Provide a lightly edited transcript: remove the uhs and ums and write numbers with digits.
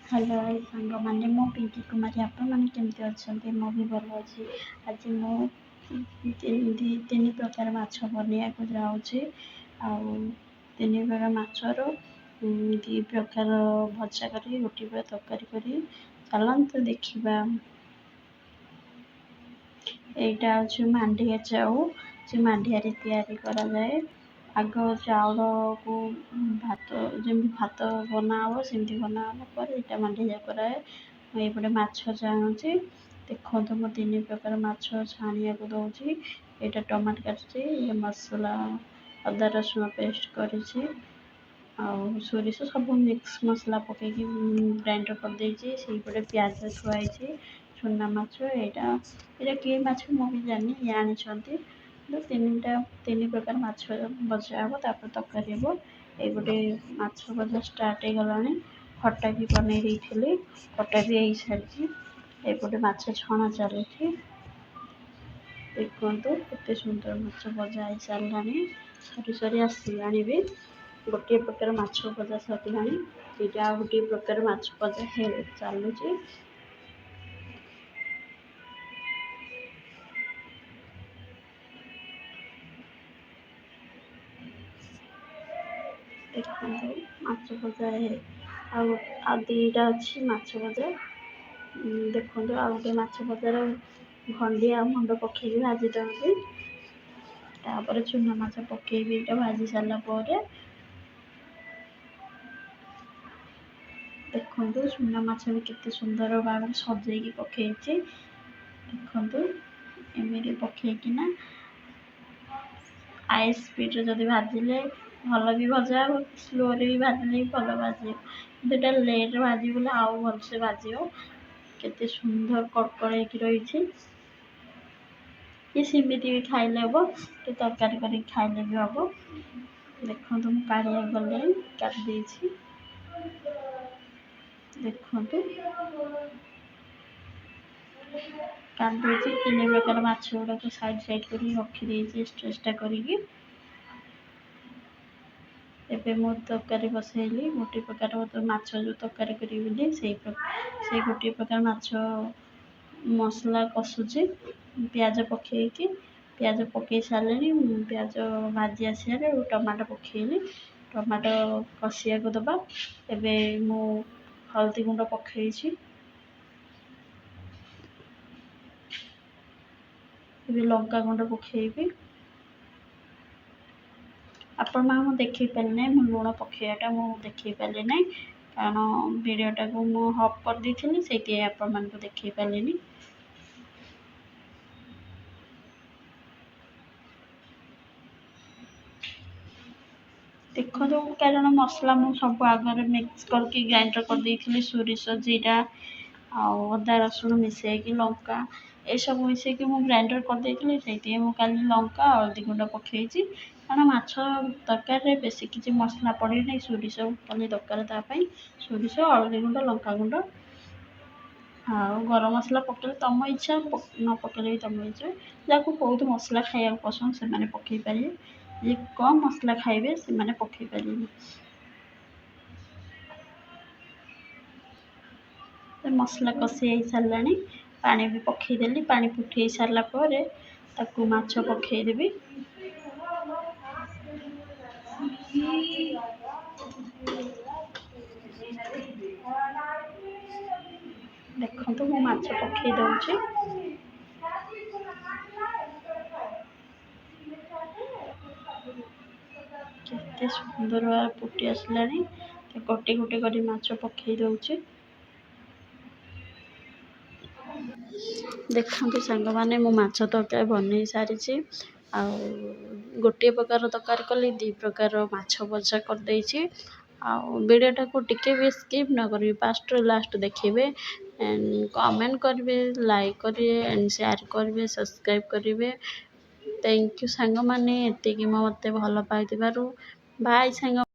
Hello ସାଙ୍ଗମାନେ, ମୁଁ ପିଙ୍କି କୁମାରୀ। ଆପଣମାନେ କେମିତି ଅଛନ୍ତି? ମୁଁ ବି ଭଲ ଅଛି। ଆଜି ମୁଁ ତିନି ପ୍ରକାର ମାଛ ବନେଇବାକୁ ଯାଉଛି। ଆଉ ତିନି ପ୍ରକାର ମାଛରୁ 2 ପ୍ରକାର ଭଜା କରି, ଗୋଟିଏ ପ୍ରକାର ତରକାରୀ କରି। ଚାଲନ୍ତୁ ଦେଖିବା। ଏଇଟା ହେଉଛି ମାଣ୍ଡିଆ ଚାଉ, ସେ ମାଣ୍ଡିଆରେ ତିଆରି କରାଯାଏ। ଆଗ ଚାଉଳକୁ ଭାତ ଯେମିତି ଭାତ ବନା ହେବ ସେମିତି ବନା ହେବ ପରେ ଏଇଟା ମାଣ୍ଡିଆ ଯାଉ କରାଏ। ମୁଁ ଏଇପଟେ ମାଛ ଛାଣୁଛି। ଦେଖନ୍ତୁ, ମୁଁ ତିନି ପ୍ରକାର ମାଛ ଛାଣିବାକୁ ଦେଉଛି। ଏଇଟା ଟମାଟୋ କାଟୁଛି, ଇଏ ମସଲା ଅଦା ରସୁଣ ପେଷ୍ଟ କରିଛି, ଆଉ ସୋରିଷ ସବୁ ମିକ୍ସ ମସଲା ପକାଇକି ଗ୍ରାଇଣ୍ଡର କରିଦେଇଛି। ସେଇପଟେ ପିଆଜ ଥୁଆ ହେଇଛି। ଚୁନା ମାଛ ଏଇଟା। ଏଇଟା କି ମାଛ ମୁଁ ବି ଜାଣିନି, ଇଏ ଆଣିଛନ୍ତି। ତିନି ପ୍ରକାର ମାଛ ଭଜା ହେବ, ତାପରେ ତରକାରୀ ହେବ। ଏଇପଟେ ମାଛ ଭଜା ଷ୍ଟାର୍ଟ ହେଇଗଲାଣି। ଖଟା ବି ବନେଇ ଦେଇଥିଲି, ଖଟା ବି ହେଇସାରିଛି। ଏପଟେ ମାଛ ଛଣା ଚାଲିଛି। ଦେଖନ୍ତୁ, କେତେ ସୁନ୍ଦର ମାଛ ଭଜା ହେଇସାରିଲାଣି, ସରି ସରି ଆସିଲାଣି ବି। ଗୋଟିଏ ପ୍ରକାର ମାଛ ଭଜା ସରିଲାଣି, ଏଇଟା ଆଉ ଗୋଟିଏ ପ୍ରକାର ମାଛ ଭଜା ଚାଲୁଛି। ଦେଖନ୍ତୁ, ମାଛ ଭଜା ଆଉ ଆଉ 2ଟା ଅଛି ମାଛ ଭଜା। ଦେଖନ୍ତୁ, ଆଉ ଗୋଟେ ମାଛ ଭଜାର ଭଣ୍ଡି ଆଉ ମୁଣ୍ଡ ପକେଇକି ଭାଜି ଦେଉଛି। ତାପରେ ଚୁନା ମାଛ ପକେଇବି ଏଇଟା ଭାଜି ସାରିଲା ପରେ। ଦେଖନ୍ତୁ, ଚୁନା ମାଛ ବି କେତେ ସୁନ୍ଦର ଭାବରେ ସଜେଇକି ପକେଇଛି। ଦେଖନ୍ତୁ, ଏମିତି ପକେଇକିନା ହାଇ ସ୍ପିଡ଼ରେ ଯଦି ଭାଜିଲେ ଭଲ ବି ଭଜା ହେବ, ସ୍ଲୋରେ ବି ଭାଜିଲେ ବି ଭଲ ଭାଜିବ। କିନ୍ତୁ ଏଇଟା ଲେଟ୍ରେ ଭାଜିବ ବୋଲେ ଆଉ ଭଲସେ ଭାଜିବ। କେତେ ସୁନ୍ଦର କଡ଼କଡ଼ ହେଇକି ରହିଛି। କି ସେମିତି ବି ଖାଇଲେ ହେବ, କି ତରକାରୀ କରିକି ଖାଇଲେ ବି ହେବ। ଦେଖନ୍ତୁ, ମୁଁ କାଢ଼ିବାକୁ ଗଲେ କାଟି ଦେଇଛି। ଦେଖନ୍ତୁ, କାଟି ଦେଇଛି। ତିନି ପ୍ରକାର ମାଛ ଗୁଡ଼ାକୁ ସାଇଡ଼୍ ସାଇଡ଼୍ କରିକି ରଖିଦେଇଛି ଏକ୍ସଟ୍ରା ଏକ୍ସଟ୍ରା କରିକି। ଏବେ ମୁଁ ତରକାରୀ ବସେଇଲି। ଗୋଟିଏ ପ୍ରକାର ମାଛ ଯେଉଁ ତରକାରୀ କରିବି ବୋଲି ସେଇ ଗୋଟିଏ ପ୍ରକାର ମାଛ ମସଲା କଷୁଛି ପିଆଜ ପକାଇକି। ପିଆଜ ପକାଇ ସାରିଲିଣି। ପିଆଜ ଭାଜି ଆସିବାରେ ଟମାଟୋ ପକାଇଲି। ଟମାଟୋ କଷିବାକୁ ଦେବା। ଏବେ ମୁଁ ହଳଦୀ ଗୁଣ୍ଡ ପକାଇଛି। ଏବେ ଲଙ୍କା ଗୁଣ୍ଡ ପକାଇବି। ଆପଣମାନଙ୍କୁ ମୁଁ ଦେଖାଇ ପାରିଲି ନାହିଁ, ମୁଁ ଲୁଣ ପକାଇବାଟା ମୁଁ ଦେଖାଇ ପାରିଲି ନାହିଁ, କାରଣ ଭିଡ଼ିଓଟାକୁ ମୁଁ ଅଫ୍ କରିଦେଇଥିଲି, ସେଇଥିପାଇଁ ଆପଣମାନଙ୍କୁ ଦେଖାଇ ପାରିଲିନି। ଦେଖନ୍ତୁ, କାରଣ ମସଲା ମୁଁ ସବୁ ଆଗରେ ମିକ୍ସ କରିକି ଗ୍ରାଇଣ୍ଡର କରିଦେଇଥିଲି। ସୋରିଷ, ଜିରା ଆଉ ଅଦା ରସୁଣ ମିଶାଇକି, ଲଙ୍କା ଏସବୁ ମିଶାଇକି ମୁଁ ଗ୍ରାଇଣ୍ଡର କରିଦେଇଥିଲି। ସେଇଥିପାଇଁ ମୁଁ କାଲି ଲଙ୍କା ହଳଦୀ ଗୁଣ୍ଡ ପକାଇଛି, କାରଣ ମାଛ ତରକାରୀରେ ବେଶୀ କିଛି ମସଲା ପଡ଼େ ନାହିଁ। ସୋରିଷ ଖାଲି ଦରକାର ତା ପାଇଁ, ସୋରିଷ, ହଳଦୀ ଗୁଣ୍ଡ, ଲଙ୍କା ଗୁଣ୍ଡ ଆଉ ଗରମ ମସଲା ପକାଇଲେ ତମ ଇଚ୍ଛା, ନ ପକାଇଲେ ବି ତମ ଇଚ୍ଛା। ଯାହାକୁ ବହୁତ ମସଲା ଖାଇବାକୁ ପସନ୍ଦ, ସେମାନେ ପକାଇ ପାରିବେ। ଯିଏ କମ୍ ମସଲା ଖାଇବେ, ସେମାନେ ପକାଇ ପାରିବେନି। ମସଲା କଷି ହେଇସାରିଲାଣି, ପାଣି ବି ପକାଇଦେଲି। ପାଣି ଫୁଟେଇ ସାରିଲା ପରେ ତାକୁ ମାଛ ପକାଇଦେବି। ଦେଖନ୍ତୁ, ମୁଁ ମାଛ ପକାଇ ଦେଉଛି। କେତେ ସୁନ୍ଦର ଭାବେ ଫୁଟି ଆସିଲାଣି। ଗୋଟେ ଗୋଟେ କରି ମାଛ ପକାଇ ଦେଉଛି। ଦେଖନ୍ତୁ ସାଙ୍ଗମାନେ, ମୁଁ ମାଛ ତରକାରୀ ବନେଇ ସାରିଛି। ଆଉ ଗୋଟିଏ ପ୍ରକାର ତରକାରୀ କଲି, 2 ପ୍ରକାର ମାଛ ଭଜା କରିଦେଇଛି। ଆଉ ଭିଡ଼ିଓଟାକୁ ଟିକେ ବି ସ୍କିପ୍ ନ କରିବି ଫାଷ୍ଟରୁ ଲାଷ୍ଟ ଦେଖିବେ, କମେଣ୍ଟ କରିବେ, ଲାଇକ୍ କରିବେ ଆଣ୍ଡ ସେୟାର କରିବେ, ସବସ୍କ୍ରାଇବ୍ କରିବେ। Thank you ସାଙ୍ଗମାନେ, ଏତିକି ମୋତେ ଭଲ ପାଇଥିବାରୁ। ବାଏ ସାଙ୍ଗ।